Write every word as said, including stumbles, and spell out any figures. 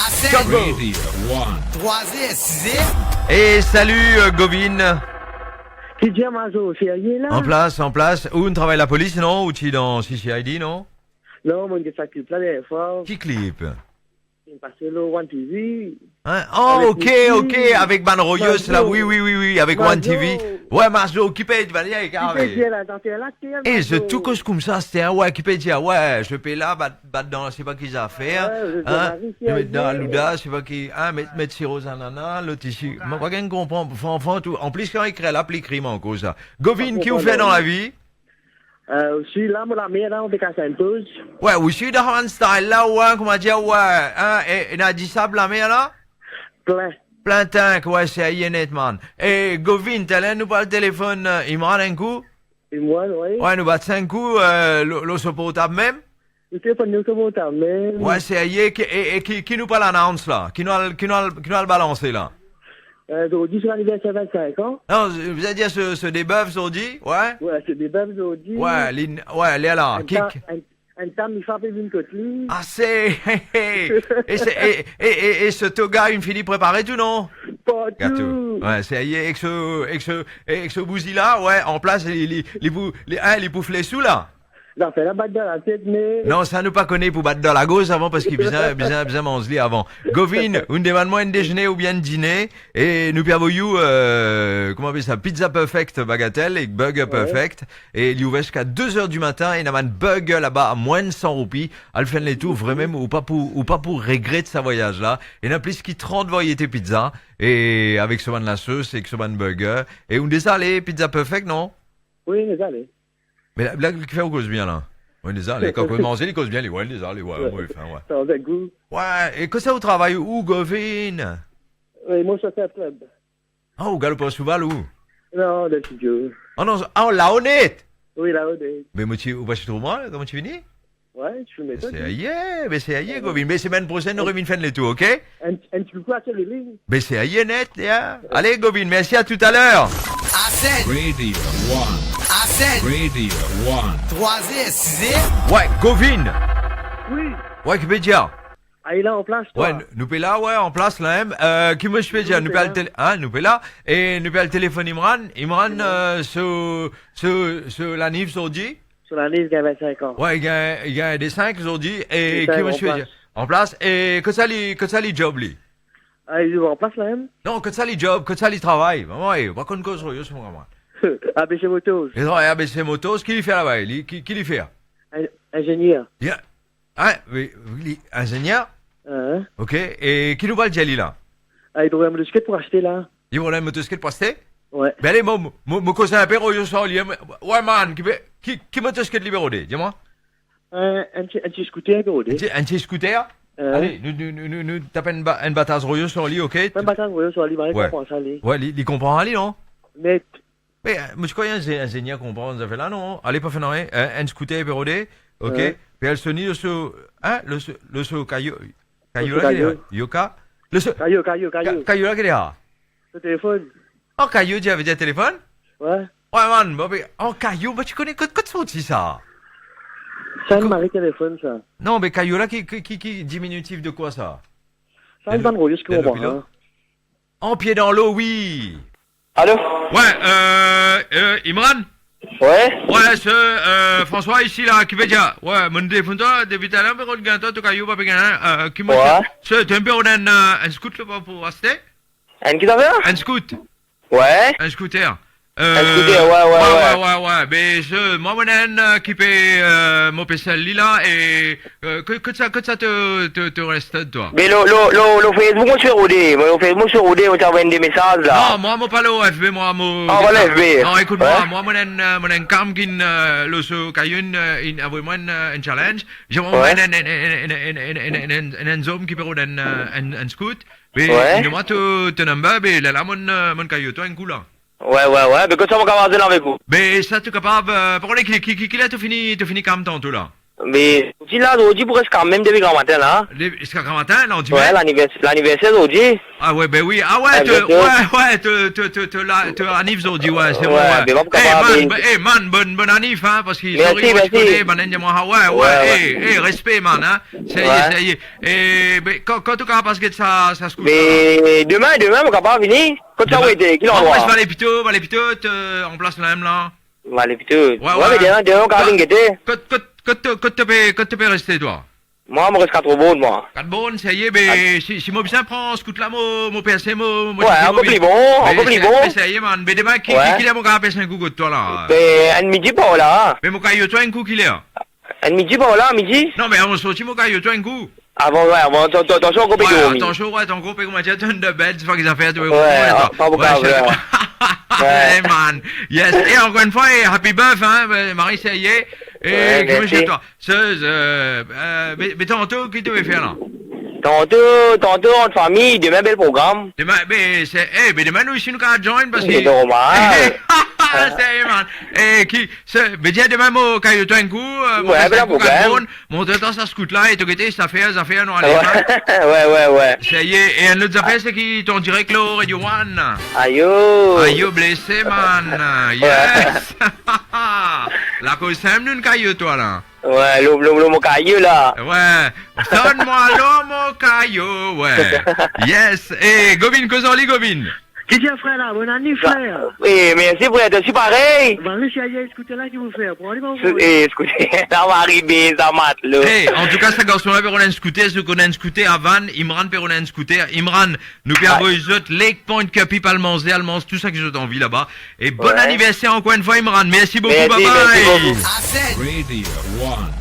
Top Go. Radio One. Trwa er, sis er. E salut, euh, Govin. Ki dir, Mazo, serye la? An plas, an plas. Ou travay lapolis, non? Ou ti dan C C I D, non? Non, mo ti sa klip la dernie fwa. Ki klip? Li pase lor One T V. Hein? Oh, avek ok, Mickey, ok, avek bann Royos la. Mazo. Wi, wi, wi, wi, avek One T V. Mazo. Wi, Mazo, ki pe dir, ki pe dir la, zafer la, ki... E, zot tou koz koumsa, se, wi, ki pe dir, wi, zot pe la, bat, bat dan, se pa ki zafer, hein? Zot met dan louda, se pa ki, hein, met, met siro zanana, lot isi. Mo pa gagn konpran, franchman, tou. Anplis, kan li kre la, pli krim ankor sa. Govin, ki ou fer dan lavi? Euh, osi la, mo lamer la, mo pe kas enn poz. Wi, osi dan Havan Style la, wi, kouma dir, wi, hein, e, ena disab lamer la? Plin. Plin tank, wi, serye net, man. E Govin, taler nou pral telefonn, euh, Imran enn kou? Imran, wi. Wi, nou bat sink kou, euh, lor, lor so portab mem. Nou telefonn lor so portab mem. Wi, serye, ki, e, e ki, ki nou pral announce la? Ki nou al, ki nou al, ki nou al balanse la? Euh, zordi, se laniverser vinn-sink an. Non, je veux dire, se, se debef zordi, wi. Wi, se debef zordi. Wi, li, wi, li la. Enn ki, ta-, ki enn, enn tam, li frape vinn kot li. Ah, se, e se, e, e, e, e se toga inn fini prepare tou, non? Pa tou. Gato. Wi, serye, ek so, ek so, ek so bouzi la, wi, an plas, li, li, li pou, li, hein, li pou fle sou la. Zafer la bat dan latet, me... Non, sa nou pa kone, pou bat dan lagorz avan, parski bizin, bizin, bizin manz li avan. Govin, ou demann mwa enn dezene oubien enn dine, e nou pe avoy ou, euh, kouma apel sa, Pizza Perfect Bagatelle ek Burger Perfect, e li ouver ziska de zer di matin, ena bann burger laba a mwin de san roupi. Al fer enn letour, vremem, ou pa pou, ou pa pou regret sa vwayaz la. Ena plis ki trant variete pizza, e avek so bann lasos, ek so bann burger. E ou deza ale Pizza Perfect, non? Wi, deza ale. Me la, la, ki fer ou koz bien la? Wi, deza ale. Kan ou manze, li koz bien, li, wi, deza ale, wi, wi, fin, wi. Sa anvi gou. Wi, e kosa ou travay, ou, Govin? Wi, mo sofèr klib. Ah, ou galop ar seval, ou? Non, dan studio. Ah non, ah, la onet? Wi, la onet. Me mo ti, ou pa ti trouv mwa, kan mo ti vini? Wi, ti finn met sa. Serye, me serye, Govin. Me semenn prosenn, nou revinn fer enn letour, ok? Enn, enn ti koukou a Lili. Me serye net, ya. Ale, Govin, mersi, a toutaler. Aset. Radio One. Aset. Radio One. Trwa er, sis er. Wi, Govin. Wi. Wi, ki pe dir? Ah, li la an plas, twa? Wi, nou, nou pe la, wi, an plas la, hein. Euh, ki mo ti pe dir? Nou pe la. Nou pe al tele-, hein, nou pe la. E nou pe al telefonn Imran. Imran, euh, so, so, so laniv zordi? So lane, li gagn vinn-sink an. Wi, li gagn, li gagn de sink zordi. E ki mo ti pe dir? An plas. E kot sa li, kot sa li job, li? Ah, li an plas la mem. Non, kot sa li job, kot sa li travay? Mama, e, ou pa konn koz serye, mama. A B C Motors. Li travay A B C Motors, ki li fer laba? Li, ki, ki li fer? In-, inzenier. Ya. Ah, wi, wi, li inzenier? Hein. Ok, e ki nou pral dir li la? Ah, li pou enn motosiklet pou aste la. Li pou enn motosiklet pou aste? Wi. Be ale, mo, mo, mo koz inpe, mo dir sa li, hein. Wi, man, ki pe, ki, ki motosiklet li pe rode, dir mwa? Enn, enn ti, enn ti scooter li pe rode. Enn ti, enn ti scooter? Hein. Ale, nou, nou, nou, nou, nou tap enn ba-, enn bataz royo lor li, ok? Enn bataz royo lor li, mari konpran sa, li. Wi, li, li konpran li, non? Net. Me, euh, mo ti krwar enn ze-, enn zenier konpran zafer la, non? Ale, pa fer nanye, hein, enn scooter pe rode, ok? Pe al soni lor so, hein, lor so, lor so Kayo, Kayo la, ki li a? Yoka? Lor so Kayo, Kayo, Kayo. Ka-, Kayo la, ki li a? So telefonn. Oh, Kayo, ti ave dir telefonn? Wi. Wi, man, bon, be, oh, Kayo, mo ti kone, kot, kot sorti sa? Sa enn mari telefonn, sa. Non, be Kayo la, ki, ki, ki, ki diminitif de kwa, sa? Sa enn bann royo ki konpran, hein. An pie dan lo, wi. Alo? Wi, euh, euh, Imran? Wi? Wi, se, euh, François isi la, ki pe dir? Wi, mo telefonn twa, depi taler mo pe rod gagn twa, to Kayo pa pe gagn, euh, ki mo... Wi. Se, to pe rod enn, euh, enn scoot la pou aste? Enn ki zafer? Enn scoot. Wi. Enn scooter. Enn scooter, wi, wi, wi. Wi, wi, wi. Be, se, mwa, mo ena enn, euh, ki pe, euh, mo pe sel li la, e Euh, kot, kot sa, kot sa to, to, to res, twa? Be lor, lor, lor, lor Facebook mo ti pe rode, mo lor Facebook mo ti pe rode, mo ti avoy enn de mesaz la. Non, mwa, mo pa lor F B, mwa, mo... Ah, pa lor F B. Non, ekout mwa, mwa, mo ena enn, euh, mo ena enn kam ki, euh, lor so Kayo, euh, inn avoy mwa enn, euh, enn challenge. Wi. Enn, enn zom ki pe rod enn, euh, enn, enn scoot. Be, wi, inn donn mwa to, to number, be, lerla mo, euh, mo Kayo twa enn kou la. Wi, wi, wi. Be kot sa mo kapav al avek ou? Be sa to kapav, euh, pa kone ki, ki, ki, ki ler to fini, to fini kam tanto la? Me zordi la, zordi pou res kanmem depi gramatin la. De-, ziska gramatin, landime? Wi, lanivers-, laniverser zordi. Ah wi, be wi. Ah wi, to, wi, wi, to, to, to, to la, to anif zordi, wi, se bon, wi. Be, pa pou kapav, man, be, be, ey, man, bonn, bonn anif, hein, parski... Mersi, sorry, mersi. Ti kone, bann enn mwa, wi, wi, ey, ey, respe, man, hein. Serye, serye. E, be, kan, kan to kapav get sa, sa scout la? Me demin, demin, mo kapav vini. Kot sa ou ete? Ki landrwa? Mwa, mo res Vale Pito, Vale Pito, to, anplas la mem la. Vale Pito. Wi, wi, wi, me demin, demin, ou kapav vinn gete. Kot, kot, kot, kot to pe, kot to pe reste, twa? Mwa, mo res Katreborn, mwa. Katreborn, serye, be, si, si mo bizin pran scout la, mo, mo pase, mo, mo... Wi, ankor pli bon, ankor pli bon. Be serye, man. Be demin, ki, ki, ki ler mo kapav pase enn kou kot twa la? Be, enn midi par la. Be mo kay oto enn kou ki ler? Enn midi par la, midi? Non, me avan sorti, mo kay oto enn kou. Avan, wi, avan, atansion, ankor pe dormi. Atansion, wi, ankor pe, kouma dir, Thunderbirds, pa ki zafer, to... Wi, pa pou kapav. Ey, man. Yes. E ankor enn fwa, e happy birth, hein, Marie, serye. E, mersi. Twa, serye, e, e, be, be tanto, ki to pe fer la? Tanto, tanto, an fami, demin bel program. Demin, be, se, e, be demin nou isi nou kapav join, parski... Se normal. Serye, man. E, ki, Se, be dir demin mo kay oto enn kou, e, mo... Wi, pa problem. Bon, mo tann sa scout la, e to gete, zafer, zafer, nou ale, hein. Wi, wi, wi. Serye, e enn lot zafer, se ki to an direk lor Radio One. Ayo. Ayo, blese, man. Wi. Yes. Lakoz samem nou kay oto la. Wi, lor, lor, lor mo kayo la. Wi. Tann mwa lor mo kayo, wi. Yes. E, Gobin, koz ar li, Gobin. Ki dir, frer la, bonn ane, frer. E, mersi, frer, to osi parey. Ba, resi ayer, scooter la ki pou fer, pou ale, pa... E, scooter, sa va arive, sa matlo. E, antouka, sa garson la pe rod enn scooter, si ou konn enn scooter, Avan, Imran pe rod enn scooter. Imran, nou pe avoy zot Lake Point, Cuppy, Palmanzee, al manz tou sa ki zot anvi laba. E bon aniverser ankor enn fwa, Imran. Mersi boukou, bye bye. Mersi, mersi boukou. Radio One.